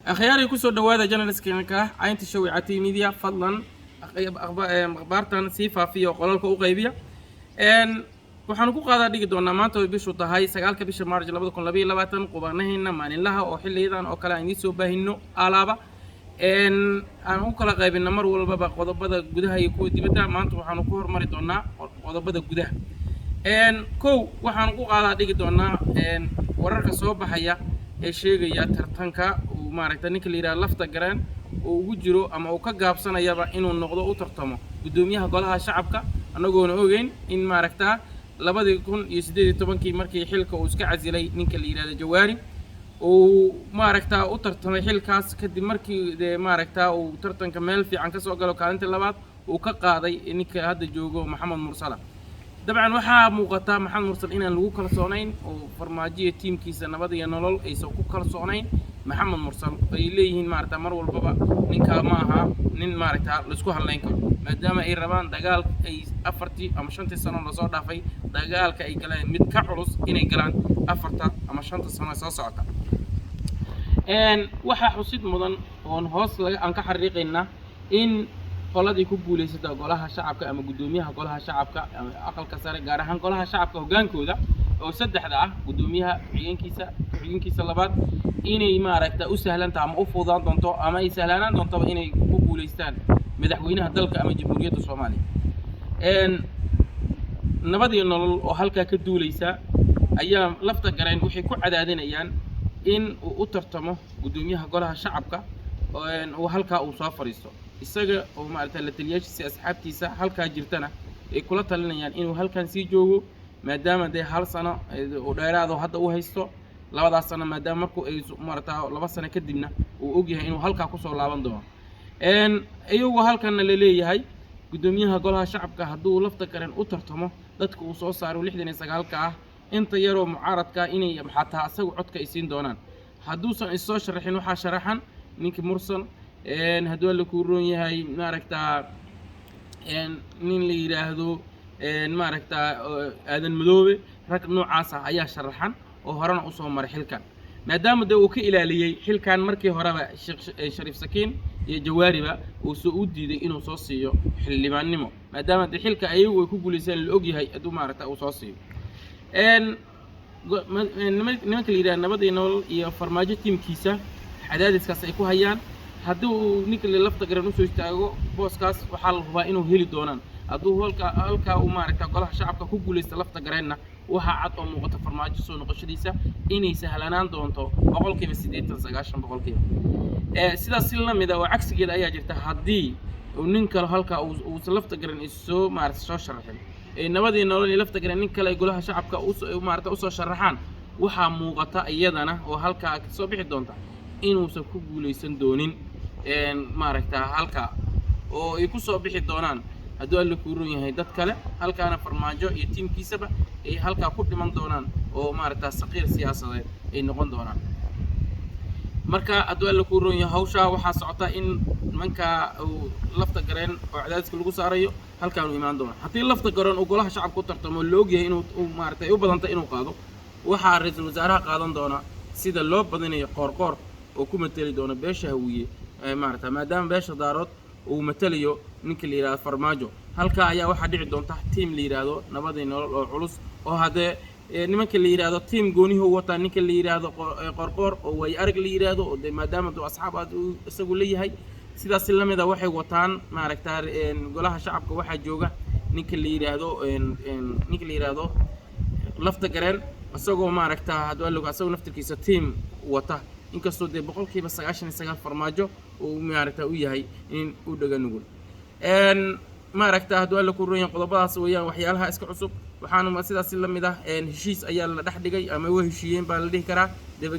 Akhyaaray, kusoo dhawaada channelka Caynta Show Catay Media. Fadlan akhbaartan sii faafiya oo qolalka u qaybiya. Waxaanu ku qaadaa dhigi doonaa maanta oo bishu tahay 9-ka bisha Maarj 2022 qubanaheena maalinlaha oo xilliyadan oo kale aan idiin soo baahino alaaba aan u kala qaybino mar walbaba qodobada gudaha iyo kuwa dibadda. Maanta waxaanu ku hormari doonaa qodobada gudaha. Kow, waxaanu ku qaadaa dhigi doonaa wararka soo baxaya ee sheegaya tartanka uu maaragta ninka la yidhaha Lafta Gareen uu ugu jiro ama uu ka gaabsanayaba inuu noqdo u tartamo guddoomiyaha golaha shacabka, annagoona ogeyn in maaragtaa 2018-kii markii xilka uu iska casilay ninka la yidhahdo Jawaari uu maaragtaa u tartamay xilkaas, kadib markii dee maaragtaa uu tartanka meel fiican ka soo galo, kaalinta labaad uu ka qaaday ninka hadda joogo, Maxamed Mursala. Dabcan waxaa muuqata Maxamed Mursal inaan lagu kalsoonayn oo Farmaajo iyo tiimkiisa Nabad iyo Nolol aysan ku kalsoonayn Maxamed Mursal. Ay leeyihiin maaragta mar walbaba ninkaa ma aha nin maaragta laisku hadlayn karo, maadaama ay rabaan dagaal ay 4-tii ama 5-tii sano lasoo dhaafay dagaalka ay galeen mid ka culus inay galaan 4-ta ama 5-ta sano ee soo socota. Waxaa xusid mudan oon hoos laga aan ka xariiqaynaa in qoladii ku guulaysata golaha shacabka ama guddoomiyaha golaha shacabka ama aqalka sare, gaar ahaan golaha shacabka hoggaankooda oo saddexda ah, guddoomiyaha, ku-xigeenkiisa, ku-xigeenkiisa labaad, inay maaragta u sahlantaha ama u fududaan doonto ama ay sahlaanaan doontaba inay ku guulaystaan madaxweynaha dalka ama Jamhuuriyadda Soomaaliya. Nabad iyo Nolol oo halkaa ka duulaysa ayaa Lafta Gareen waxay ku cadaadinayaan in uu u tartamo guddoomiyaha golaha shacabka, uu halkaa uu soo fadhiisto, isaga oo maaragta la taliyaashiisa, asxaabtiisa halkaa jirtana ay kula talinayaan inuu halkan sii joogo, maadaama dee hal sano oo dheeraado hadda u haysto, labadaas sano, maadaama markuu ay maaragta 2 sano kadibna uu ogyahay inuu halkaa kusoo laaban doono. Iyagoo halkanna la leeyahay guddoomiyaha golaha shacabka hadduu Lafta Gareen u tartamo, dadka uu soo saaro 69-ka ah, inta yaroo mucaaradka inay xataa asagu codka ay siin doonaan. Hadduusan issoo sharaxin, waxaa sharaxan ninkii Mursal, hadduu Alla kuu roon yahay, maaragtaa nin la yidhaahdo maaragtaa Aadan Madoobe. Rag noocaas ah ayaa sharaxan oo horena usoo maray xilkan, maadaama dee uu ka ilaaliyey xilkan markii horeba Sheekh Shariif Sakiin iyo Jawaariba uu soo u diiday inuu soo siiyo xildhibaannimo, maadaama dee xilka ayagu ay ku guulaysteen la ogyahay hadduu maaragta uu soo siiyo. Nimanka la yidhaha Nabad iyo Nolol iyo Farmaajo tiimkiisa cadaadiskaas ay ku hayaan. Haddii uu ninka Lafta Garan usoo istaago booskaas, waxaa la hubaa inuu heli doonaan. Hadduu halkaa uu maaragta golaha shacabka ku guulaysta Lafta Gareenna, waxaa cad oo muuqata Farmaajo soo noqoshadiisa inay sahlanaan doonto 80%, 90%. Sidaas si la mid ah oo cagsigeeda ayaa jirta haddii uu nin kale halkaa uusan Lafta Garan issoo maaragta soo sharaxin, ee Nabadii Nolol iyo Lafta Garan nin kale ay golaha shacabka usoo maaragta usoo sharaxaan, waxaa muuqata iyadana oo halkaa kasoo bixi doonta inuusan ku guulaysan doonin maaragta halkaa, oo ay ku soo bixi doonaan, hadduu Alla kuu ron yahay, dad kale. Halkaana Farmaajo iyo tiimkiisaba ay halkaa ku dhiman doonaan oo maaragta saqiir siyaasadeed ay noqon doonaan. Marka hadduu Alla kuu ron yahay, hawshaa waxaa socota in nimanka uu Lafta Gareen oo cadaadiska lagu saarayo halkaanu imaan doono. Haddii Lafta Gareen uu golaha shacabka u tartamo, la ogyahay inuu maaragtay u badantay inuu qaado, waxaa ra-iisul wasaaraha qaadan doona, sida loo badinayo, Qoorqoor oo ku mateli doona beesha Hawiye, maaragta maadaama beesha Daarood uu matelayo ninka la yidhahdo Farmaajo. Halkaa ayaa waxaa dhici doonta tiim la yidhaahdo Nabadii Nolol oo culus, oo haddee nimanka la yidhaahdo tiim goonihu wataa ninka la yidhaahdo Qoorqoor oo way arag la yidhaahdo, oo dee maadaama duu asxaab aad uu isagu leeyahay. Sidaas la mid a waxay wataan maaragta golaha shacabka waxaa jooga ninka la yidhaahdo ninka la yidhaahdo Lafta Gareen, isagoo maaragta hadduu Allogo asagoo naftirkiisa tiim wata, inkastoo dee 99% Farmaajo uu maaragta u yahay in u dhaga nugul. Maaragta hadduu Alla ku roon yahay, qodobadaas weeyaan waxyaalaha iska cusub. Waxaana sidaas la mid ah heshiis ayaa la dhex dhigay ama way heshiiyeen baa la dhihi karaa daba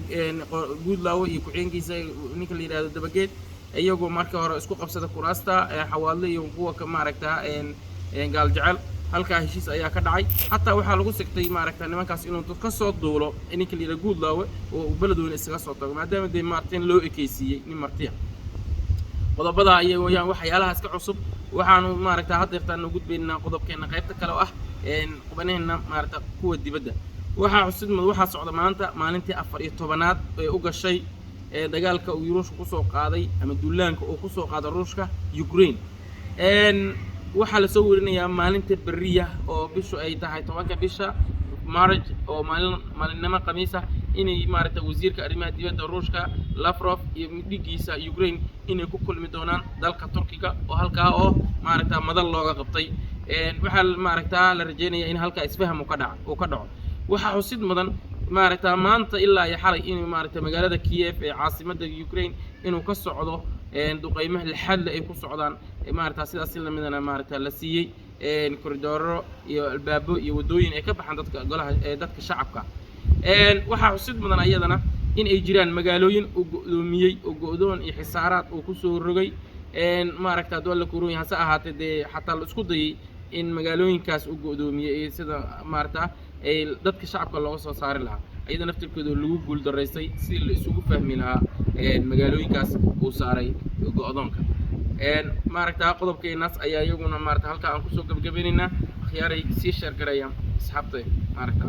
Guudlaawo iyo ku-xigeenkiisa ninka la yidhahdo Dabageed, iyagoo marka hore isku qabsada kuraasta Xawaadle iyo kuwa ka maaragta Gaal Jecel. Halkaa heshiis ayaa ka dhacay. Xataa waxaa lagu sigtay maaragta nimankaas inuu ka soo duulo ninka la yidhahdo Guudlaawe oo uu Beledweyne isaga soo tago, maadaama dee martin loo ekeysiiyey nin martiya. Qodobada ayay wayaan waxyaalaha iska cusub. Waxaanu maaragta haddeertaan u gudbaynaa qodobkeena qaybta kale oo ah qubanaheena maaragta kuwa dibadda. Waxaa xusid mud waxaa socda maanta maalintii 14aad ee u gashay. ee dagaalka uu Ruushka kusoo qaaday ama duulaanka uu kusoo qaaday Ruushka Ukraine. Waxaa lasoo werinayaa maalinta beriya oo bishu ay tahay 10-ka bisha March, oo maalin maalinnimo Khamiisa, inay maaragta wasiirka arrimaha dibadda Ruushka Lavrov iyo dhigiisa Ukraine inay ku kulmi doonaan dalka Turkiga, oo halkaa oo maaragta madal looga qabtay. Waxaa maaragtaa la rajeynaya in halkaa isfaham uu ka dhaco. Waxaa xusid mudan maaragta maanta ilaa iyo xalay inuu maaragta magaalada Kiev ee caasimadda Ukraine inuu ka socdo duqeymaha lixaadle ay ku socdaan. Maaragta sidaas si lamidana maaragta la siiyey koridooro iyo albaabo iyo waddooyin ay ka baxaan dadka golaha ee dadka shacabka. Waxaa xusid mudan ayadana in ay jiraan magaalooyin uu go'doomiyey oo go'doon iyo xisaaraad uu kusoo rogay. Maaragta hadduu Alla kuroon yahay, hase ahaatee dee xataa la isku dayay in magaalooyinkaas uu go'doomiyey iyo sida maaragta ay dadka shacabka looga soo saari lahaa, iyada naftirkeedu lagu guuldaraystay sidii la isugu fahmi lahaa magaalooyinkaas uu saaray go'doonka. Maaragta qodobkeenaas ayaa iyaguna maaragta halkaa aan kusoo gabagabeynaynaa. Akhyaaray, sii share gareeya asxaabta maaragta.